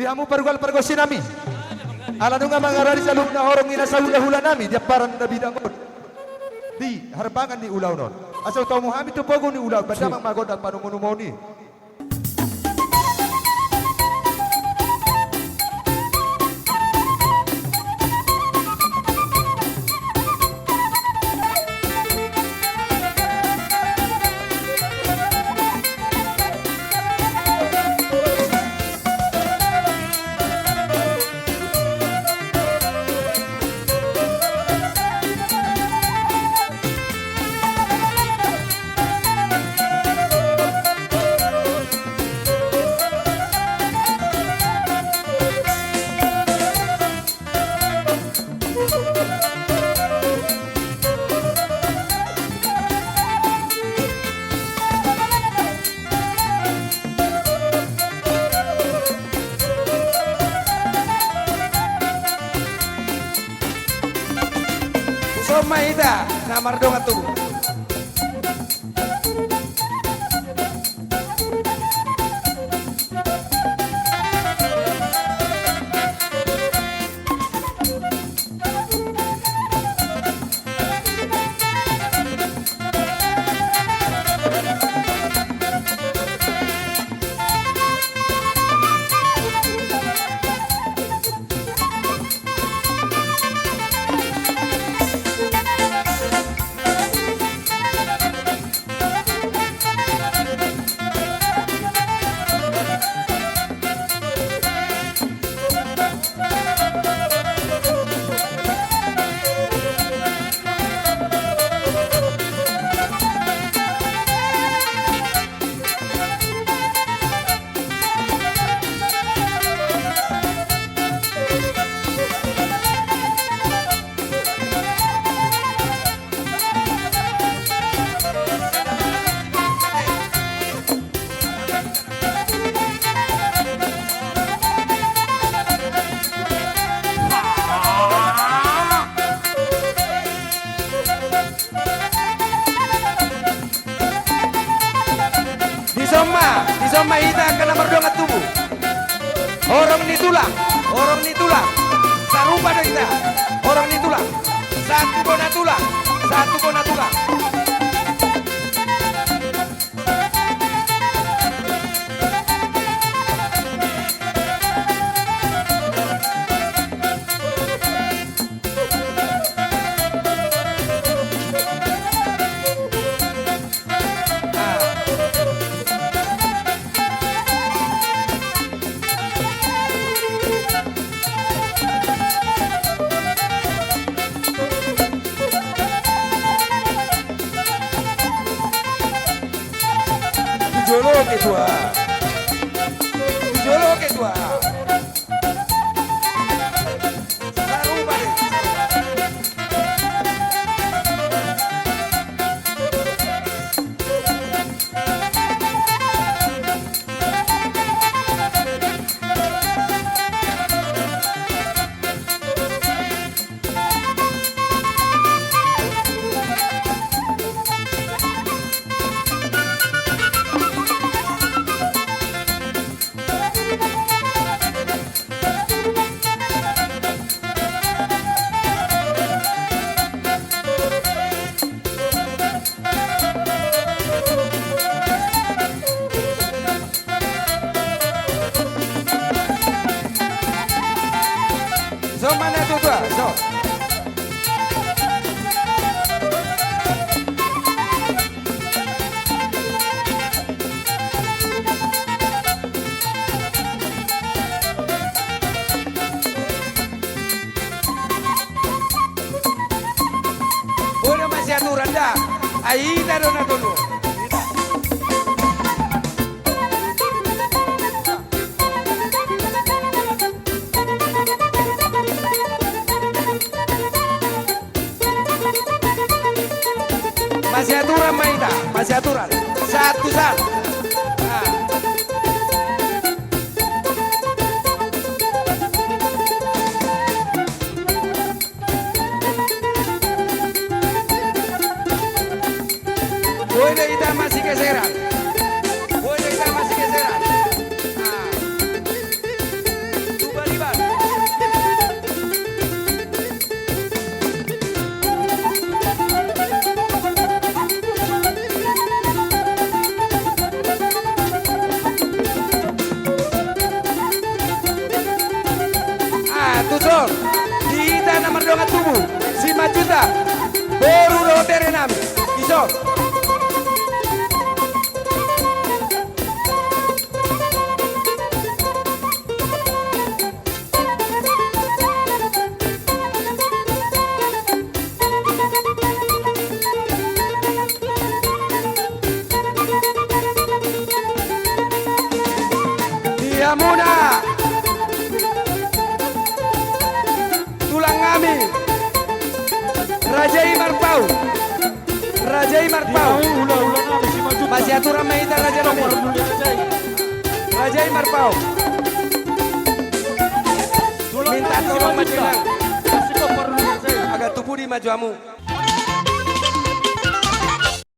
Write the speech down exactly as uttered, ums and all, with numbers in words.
Di hamu pargual pargonsi nami, ala nunga mangaradi saluhutna horong ni na sahulahula nami di amparan na bidang on, di harbangan ni ulaon on, asa hutomu hami tu pogu ni ulaon, ba damang ma gondang panumonumoon i. Tuson ma hita na mardongan tubu. Tuson ma, tuson ma hita angka na mardongan tubu. Horong ni tulang, horong ni tulang. Sarupa do hita, horong ni tulang. Satu bona tulang, satu bona tulang. Tu jolo ketua. Tu jolo ketua. Sarupa do. Tuson ma na tutua, tuson. Boi do masiaturan da. Ai hita do na tolu. Masiaturan ma hita, masiaturan. Satu, satu. Ah. Boi do Tuson, di hita na mardongan tubu, simanjunta, boru dohot berenami, dison. Di hamuna tulang nami, raja i marpau. Raja i marpau. Masiaturan ma hita, raja nami. Raja i marpau. Minta tolong ma, Inang. Agak tubu di maju hamu.